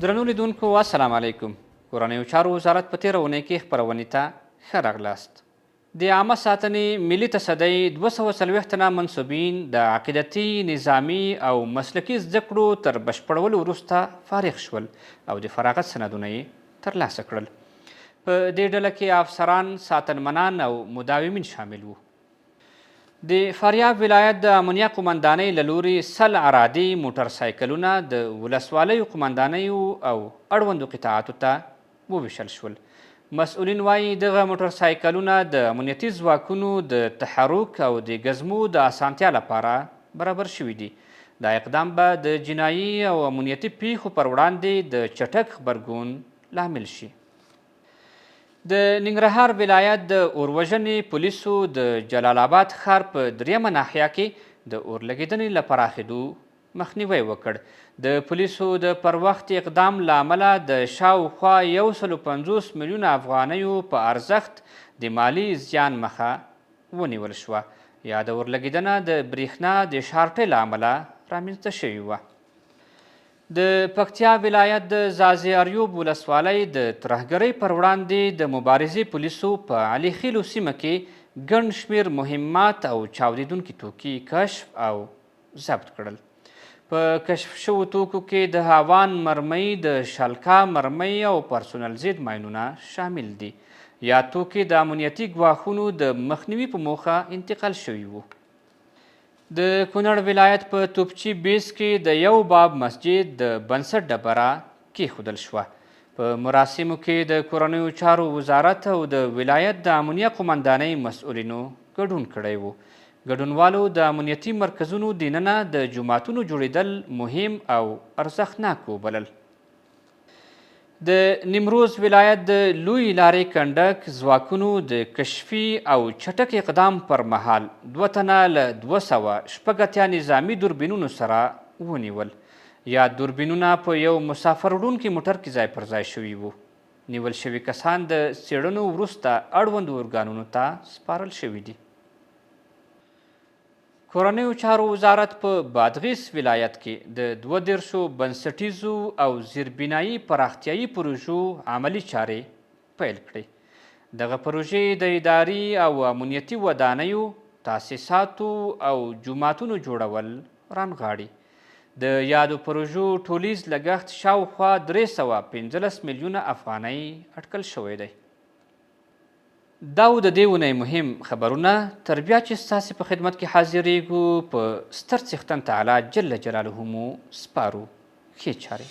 درنو لیدونکو السلام علیکم. کورنیو چارو وزارت په تېره اونۍ کې خپرونې ته ښه راغلاست. د عامه ساتنې ملي تصدۍ 240 تنه منسوبین د عقیدتي، نظامي او مسلکي زده کړو تر بشپړولو وروسته فارغ شول او د فراغت سندونه یې ترلاسه کړل. په دې ډله کې افسران، ساتنمنان او مداومین شامل وو. د فاریاب ولایت د امنیه قومندانۍ له لوري 100 عرادې موټر سایکلونه د ولسوالیو قومندانیو او اړوندو قطعاتو ته وویشل شول. مسؤلین وايي، دغه موټر سایکلونه د امنیتي ځواکونو د تحرک او د ګزمو د اسانتیا لپاره برابر شوي دي. دا اقدام به د جنايي او امنیتي پېښو پر وړاندې د چټک غبرګون لامل شي. د ننګرهار ولایت د اوروژنې پولیسو د جلال آباد ښار په دریمه ناحیه کې د اورلګېدنې له پراخېدو مخنیوی وکړ. د پولیسو د پر وخت اقدام له امله د شاوخوا 150 میلیونه افغانیو په ارزښت د مالي زیان مخه ونیول شوه. یاده اورلګېدنه د برېښنا د شارټۍ له امله رامنځته شوې وه. د پکتیا ولایت د ځاځي اریوب ولسوالۍ د ترهګرۍ پر وړاندې د مبارزې پولیسو په علي خېلو سیمه کې ګڼ شمېر مهمات او چاودېدونکي توکي کشف او ضبط کړل. په کشف شوو توکو کې د هاوان مرمۍ، د شلکا مرمۍ او پرسونل ضد ماینونه شامل دي. یاد توکي د امنیتي ګواښونو د مخنیوي په موخه انتقال شوي وو. د کونړ ولایت په توپچي بیس کې د یو باب مسجد د بنسټ ډبره کېښودل شوه. په مراسمو کې د کورنیو چارو وزارت او د ولایت د امنیه قومندانۍ مسؤلینو ګډون کړی و. ګډونوالو د امنیتي مرکزونو دننه د جوماتونو جوړېدل مهم او ارزښتناک وبلل. د نیمروز ولایت د لوی لارې کنډک ځواکونو د کشفي او چټک اقدام پر مهال دوه تنه له 286 نظامي دوربینونو سره ونیول. یاد دوربینونه په یو مسافر وړونکي موټر کې ځای پر ځای شوي وو. نیول شوي کسان د څېړنو وروسته اړوندو ارګانونو ته سپارل شوي دي. کورنیو چارو وزارت په بادغیس ولایت کې د 32 بنسټیزو او زیربنایي پراختیایي پروژو عملي چارې پیل کړې. دغه پروژې د اداري او امنیتي ودانیو، تاسیساتو او جوماتونو جوړول رانغاړي. د یادو پروژو ټولیز لګښت شاوخوا 315 میلیونه افغانۍ اټکل شوی دی. دا و د دې اونۍ مهم خبرونه، تر بیا چې ستاسې په خدمت کې حاضرېږو، په ستر څښتن تعالی جل جلاله مو سپارو. ښې چارې.